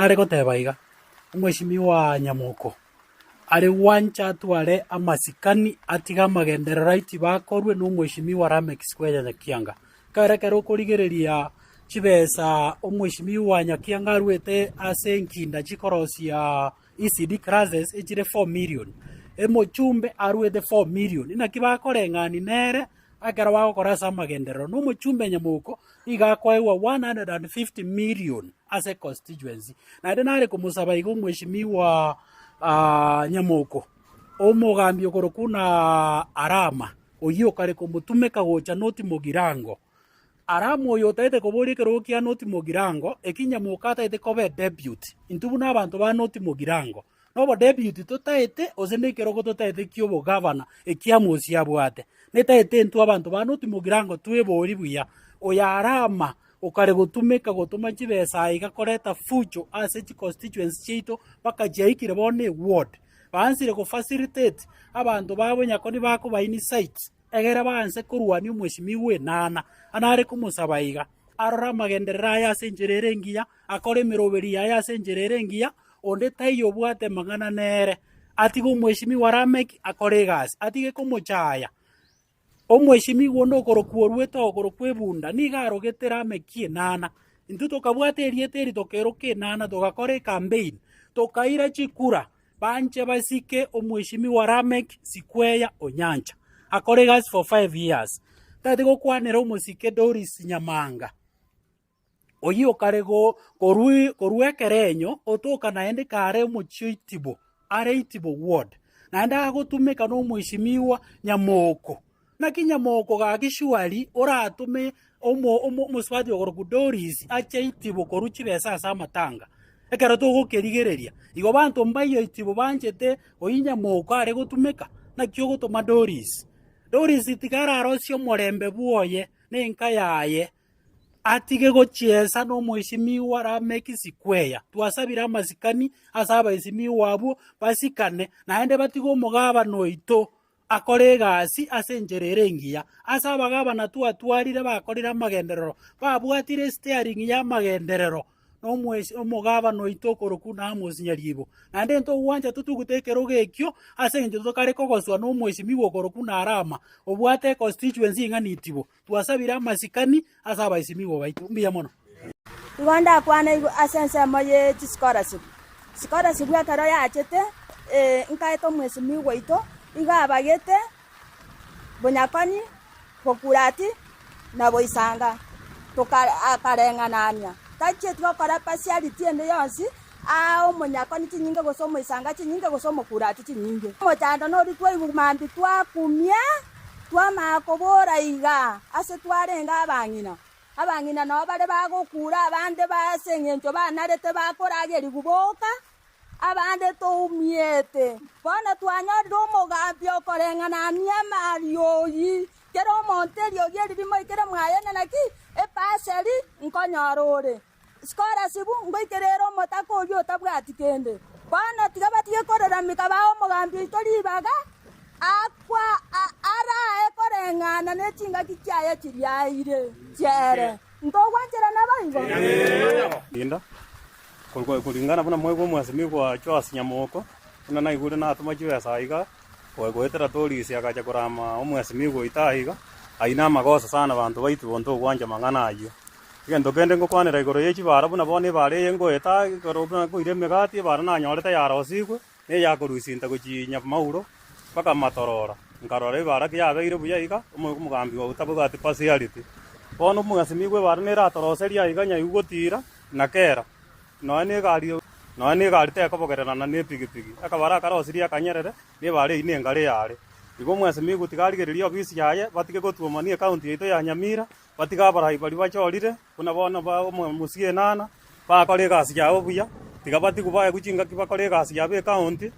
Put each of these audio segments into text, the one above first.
Nare goteba iga, Omweshimiwa Nyamoko are gwancha atware amasikani atige amagenderero aiti bakorwe na omweshimiwa Lameck Square Nyakianga. Ekero ekero okorigereria chibesa omweshimiwa Nyakianga arwete ase enkinda chikorosia ECD classes echire 4 million, emochumbe arwete 4 million, naki bakoreng'ani nere ekero bagokora ase amagenderero, na omochumbe Nyamoko nigo akoegwa 150 million ase econstituency. Naende nare komosaba iga omweshimiwa Nyamoko, omogambi okorokwa buna Arama, oyio okare komotumeka gocha North Mugirango. Arama oyo otagete koboria ekerogo kia North Mugirango, eki Nyamoko atagete koba edeputy. Intwe buna abanto ba North Mugirango, na obodeputy totaete gose na ekerogo totaete kia obogavana ekia Amos abwate. Netaete intwe abanto ba North Mugirango tweborie buya, oyo Arama okare gotumeka gotoma chibesa aiga koreta fujo ase chiconstituency chiaito mpaka chiaikire bono eward. Baansire go facilitate abanto babo nyakoni bakoba incite egere baanse korwania omwesimigwa enana. Nare komosaba iga, arore amagenderero aye ase enchera ere engiya, akore emeroberi yaye ase enchera ere engiya, onde taiyo obwate amang'ana nere. Atige omwesimigwa Lameki akore egasi, atige komochaya. Omwesimigwa onde okorokwa oruete okorokwa ebunda nigo arogete Lameki enana. Intwe tokabwata erieta eri tokeroka enana togakora ecampaign, tokaira chikura, banche basike omwesimigwa Lameck Sikweya Onyancha akore egasi for 5 years. Ntagete gokwanera omosike Doris Nyamanga. Oyio okare korwa ekerenyo otoka naende kare omochie o Itibo, are Itibo ward, naende agotumeka nomoisimigwa Nyamoko. Naki Nyamoko gaki surely oratome omosubati okorokwa Doris ache Itibo korwa chibesa ase amatanga, ekero togokerigereria. Igo banto mbaiyo Itibo banchete oyio Nyamoko are gotumeka, naki ogotoma Doris. Doris tiga ararosie omorembe bwoye na enka yaye. Atige gochiesa nomoisimigwa Lameki Sikweya. Twasabire amasikani ase abaisimigwa abwo basikane, naende batige omogabana oito akore egasi ase enchera ere engiya. Ase abagabana twatwarire bakorire amagenderero, babwatire esteering y'amagenderero nomogabana oito okorokwa buna Amos Nyaribo. Naende ntogwancha totugute ekerogo ekio ase engencho tokare kogoswa nomoisimigwa okorokwa buna Arama, obwate econstituency ing'ana Itibo. Twasabire amasikani ase abaisimigwa baito. Mbuya mono. Igo ndakwane igwe ase ensemo ye chischolarship. Scholarship ekero yachete, nkaete omwesimigwa oito, igo abagete bonyakoni, bokurati, na boisanga, toka akareng'anania. Tachieti gokora partiality ende yonsi, aa omonyakoni chinyinge gose omoisanga chinyinge gose omokurati chinyinge. Omochando noria twaigwa mambia twakumia, twamanya kobora iga ase twarenge abang'ina. Abang'ina nao bare bagokura abande ba ase engencho banarete bakoragerigwa boka, abande toumiete. Bono twanyorire omogambi okoreng'anania amariogi, kera omonto eriogi eri rimoikere mwaye ng'a naki epaseri nkonyora ore. Scholarship ngoikere ere omotaka oyio otabwati kende. Bono tiga batige koraramika bae omogambi oito ribaga akwa arae koreng'ana ne chingaki chiaye chiria aire chiere. Ntogwancherana boigo? Linda, Kulingana buna mwaigwa omwesimigwa Joas Nyamoko, buna naigure natoma chibesa aiga, goetera Torisi agacha korama omwesimigwa oito aiga, ayio namagoso sana abanto baito bonto ogwancha amang'ana ayio. Egento kende ngokwanera igoro ye chibara buna bono ebara eye ngoeta ekero buna nkoira emegati ebara nanyorete yarosigwe, na eyakorusia gochia Nyamauro mpaka Matorora. Nkarora ebara ki yabeire buya iga, omogambi oo tabwati partiality. Bono omwesimigwa ebara nere atoroserie aiga nyaigu gotira na kera, nonya na egari nonya na egari tekobogererana na epigipigi. Ekabara akarosirie akanyerere, na ebara eyio nengare yare. Igo omwesimigwa tiga arigererie ofisi yaye, batige gotuomania ecounty yaito ya Nyamira, Batige abarai baria bachorire, buna bono ba omosie enana, bakore egasi yabo buya, tiga batigwe baegwe chingaki bakore egasi yabo ekaunti,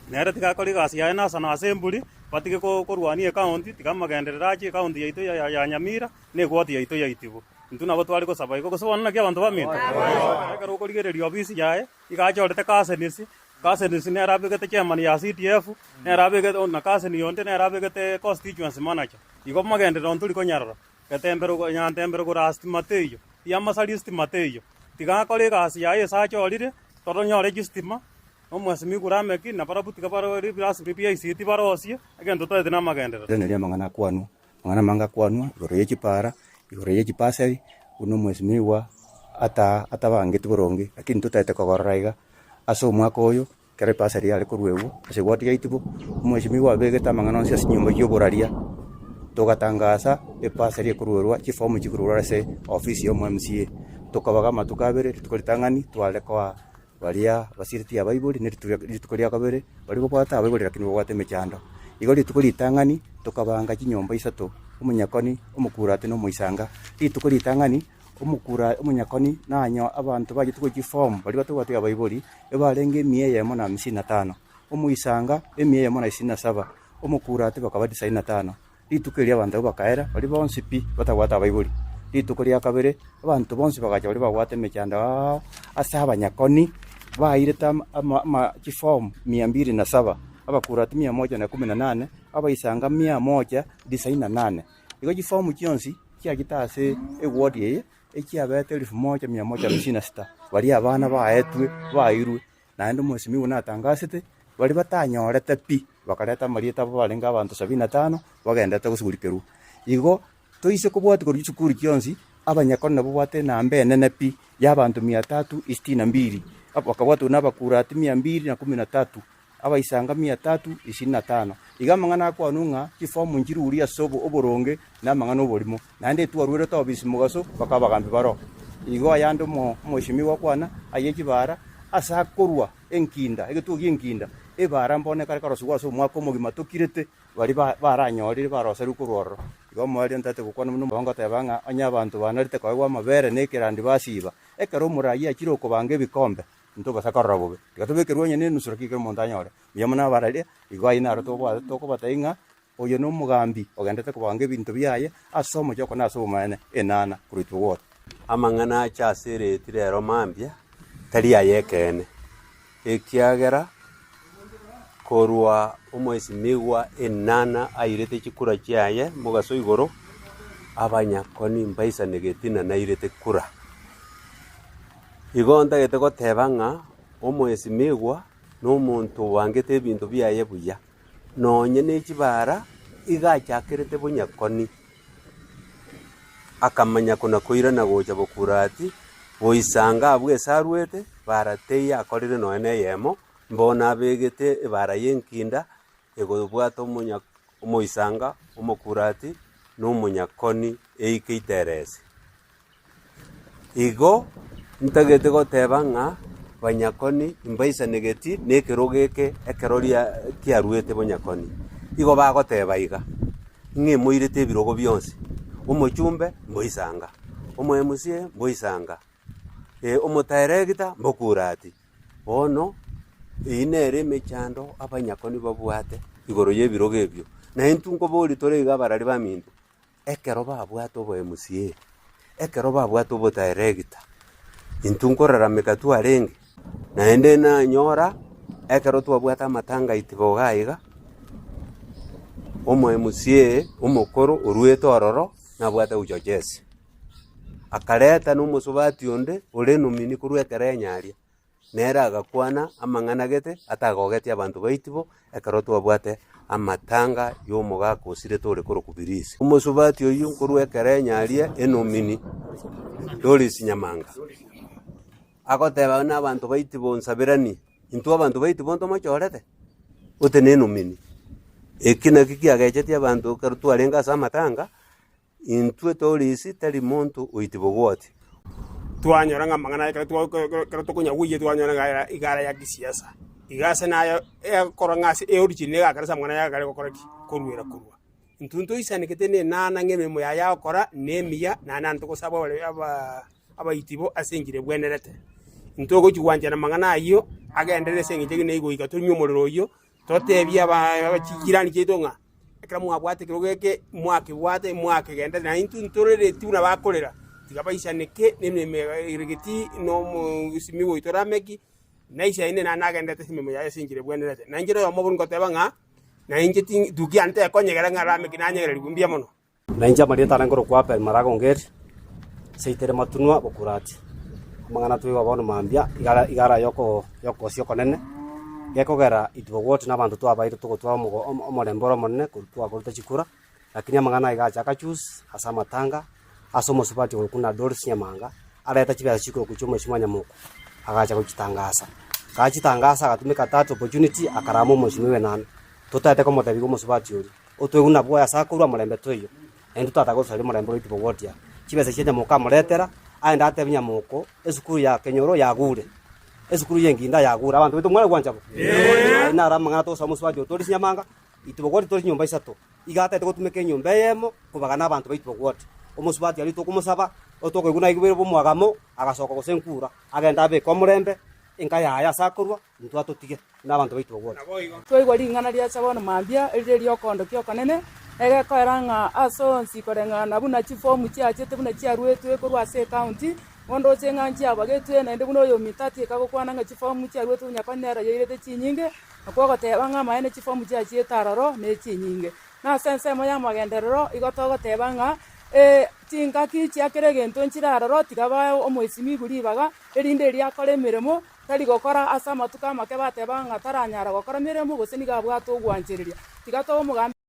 nere tiga akore egasi yaye National Assembly, batige korwania ekaunti, tiga amagenderero ache ekaunti yaito ya ya Nyamira, na egwoti yaito ya Itibo. Intwe nabo tware gosaba igo, gose bono naki abanto baminto? Ekero okorigereria ofisi yaye, iga achorete cousins, cousins nere abegete chairman ya CDF, nere abegete na cousin onde nere abegete constituency manager. Igo amagenderero ntori konyarora. Getembero nyantembero gora stima teiyo, riamasari stima teiyo. Tiga akore egasi yaye ase achorire, Toronyore chistima, na omwesimigwa Lameki, na barabwo tiga barore ebirasi biria bia ICT barosie, egento totaete namagenderero. Rirorio amang'ana akwanwa, amang'ana amange akwanwa igoro ye chipara, igoro ye chipaseri, buna omwesimigwa ata atabangeti boronge, lakini totaete kogorora iga ase omwaka oyo, ekero epaseri yare koruegwa ase eward yaito bo, omwesimigwa abegete amang'ana onsi ase chinyomba chioboraria, togatangasa epaseri ekoruerwa chifomu chikoruerwa ase ofisi ya omo MCA. Tokabaga amatuko abere, rituko ritang'ani tware koa baria basireti abaibori, ne rituko ria kabere baria babwate abaibori lakini babwate emechando. Igo rituko ritang'ani tokabanga chinyomba isato, omonyakoni, omokurati na omoisanga. Rituko ritang'ani omokura omonyakoni nanyo abanto bachete gochia chiform baria batabwati abaibori, ebarenge emia eyemo na hamsini na tano, omoisanga emia eyemo na isini na saba, omokurati bakaba tisaini na tano. Rituko erio abanto abwo bakaera, baria bonsi pi batabwate abaibori. Rituko ria kabere abanto bonsi bagacha baria babwate emechando ao ase abanyakoni, bairete ama ama ama chifomu mia mbili na saba, abakurati mia moja na kumi na nane, abaisanga mia moja tisaini na nane. Igo chifomu chionsi chiachete ase eward eye, echiabete elfu moja mia moja hamsini na sita, baria abana baetwe bairwe. Naende omwesimigwa natangasete, baria batanyorete pi, bakareta amarieta abo barenge abanto sabini na tano, bagenderete gosugurikerwa. Igo toise kobwatia korwa chisukuru chionsi, abanyakoni nabwo babwate enamba enene pi, ya abanto mia tatu isitini na mbiri, bakabwatwa na abakurati mia mbiri na kumi na tatu, abaisanga mia tatu isini na tano. Iga amang'ana akwanwa ng'a chifomu nchirurie ase oboronge na amang'ana oborimo, naende etwarwerete obisi mogaso mpaka abagambi baroo. Igo ayande omoisimigwa akwana aye chibara ase akorwa enkinda, egetuo gi'enkinda, ebara mbone ekare korosigwa ase omwaka omogima tokirete baria baranyorire baroserwe korwa ororo. Igo omoerio ntaete gokwana buna ngoteba ng'a onye abanto banarete koegwa amabere na ekerandi basiba, ekero omoraia achire okobanga ebikombe, ntobasa korora bobe. Tiga tobekerwe onye nenusu lakini kera omonto anyore. Mbuya mono abararia, igo ayio naro tobwate tokobatebia ng'a Oyo nomogambi ogenderete kobanga ebinto biaye ase omochoko na ase obomaene, enana korwa ituko gose. Amang'ana ache ase ereti rero mambia tari ay'ekeene, ekiagera korwa omoesimigwa enana airete chikura chiaye mogaso igoro, abanyakoni mbaisanegeti na nairete kura. Igo ntagete goteba ng'a omoesimigwa nomonto obangete ebinto biaye buya. Nonye ne chibara iga achakerete bonyakoni, akamanya kona-koirana gocha bokurati, boisanga abwo ase arwete, bara teiyo akorire nonya neyemo, mbono abegete ebara y'enkinda egobwata omonya omoisanga, omokurati, na omonyakoni eike iterese. Igo ntagete goteba ng'a banyakoni mbaisanegeti nekerogo eke ekero ria kiaruete bonyakoni. Igo bagoteba iga, ng'a emoirete ebirogo bionsi, omochumbe mboisanga, omo MCA mboisanga, omotirector mbokurati. Bono eyio nere emechando abanyakoni babwate igoro ya ebirogo ebio. Naintwe nkoboria tore iga abarari baminto. Ekero babwate obo-MCA, ekero babwate obo-director, intwe nkorarameka twarenge, naende nanyora ekero twabwate amatanga aito iga iga, omo-MCA omokoro orwete ororo nabwate uchochezi, akareta na omosubati onde ore nomini korwa ekero enyaria. Nere agakwana amang'ana gete atagogetie abanto baitibo ekero twabwate amatanga y'omogaka osirete ore korokwa Birisi. Omosubati oyio nkorwa ekero enyaria enomini Doris Nyamanga agoteba buna abanto baitibo nsabiranie, intwe abanto baitibo ntomochorete ote nenomini. Eki nakio kiagechetie abanto ekero twarenge ase amatanga. Intwe Torisi tari monto oitibogwoti. Twanyora ng'a amang'ana aya ekero twa ekero tokonyagweyia twanyora ng'a aya iga ara ya kisiasa. Iga ase naye egokora ng'a ase eorigin nigo egakera ase amang'ana aya agare gokora ki? Koruera korwa. Intwe ntoisanekete na enana ng'a emeremo yaye agokora na emiya naende naende togosaba abare abaa abaitibo ase enchera ebwenerete. Intwe ogochi gwanchana amang'ana ayio agenderere ase eng'encho eyio goika tonywe omorero oyio Totebie chijirani chiaito ng'a ekero mwabwate ekerogo eke, mwakebwate, mwakegenderera, na intwe ntorereti buna bakorera, tiga baisaneke nemeremo eregeti na omosimi oito Lameki, na isaine naende nagendererete ase emeremo yaye ase enchera ebwenerete. Na inche noyomo obo ngoteba ng'a, na inche ti tuki yane tekonyegera ng'a Lameki nanyegererigwe mbuya mono. Na inche amarieta aria nkorokwa Abel Maraga Ongeri, seito ere Matunwa Bokurati. Amang'ana twaigwa bono mambia igara igara yoko yokosia okonene, gekogera intwe bogoti na abanto twabaire togotwara omogo omo omorembe ore omonene korwa twakorete chikura, lakini amang'ana aiga acha akachusi ase amatanga, ase omosubati okorokwa buna Doris Nyamanga, areta chibesa chikorokwa chia omweshimiwa Nyamoko, agacha gochitangasa. Gachitangasa agatumeka that opportunity akarama omweshimiwa Enana. Totaete komotebia iga omosubati oria, otwegwe nabwo ase akorwa omorembe toiyo. Naintwe tata gosaria omorembe oito bogotia chibesa chia nyamoko amoretera, aende atebie nyamoko, esukuru ya kenyoro yagure, esukuru y'enginda yagure. Abanto baito mware gwancha bo? Ayio naro amang'ana togosaba mosubati oyo tore chinyamanga, intwe bogoti tore chinyomba isato. Iga ataete gotumeka enyomba eyemo kobagana abanto baito bogoti. Omosubati aria tokomosaba, otokoigwa naigwere bomwagamo, agasoka gose nkura, agende abeke omorembe, enka yaye ase akorwa, Intwe atotige buna abanto baito bogocha. Twaigwa ring'ana riacha bono mambia, erire ri'okoondokia okonene, egekoera ng'a ase onsi koreng'ana buna chifomu chiachete buna chiaruetwe korwa ase ecounty, bono ndoche ng'a nchiabagetwe, naende buna oyominto atieka gokwana ng'a chifomu chiaruetwe onye konyora yairete chinyinge, nakwo ogoteba ng'a amaene chifomu chiachiete aroro ne chinyinge. Na ase ensemo y'amagenderero igo togoteba ng'a chingaki chia kera egento nchire aroro, tiga bae omoesimigwe ribaga, erinde erio akore emeremo, Tari gokora ase amatuko amake bateba ng'a taranyara gokora meremo, gose nigo abwate ogwanchereria. Tiga tobe omogambi.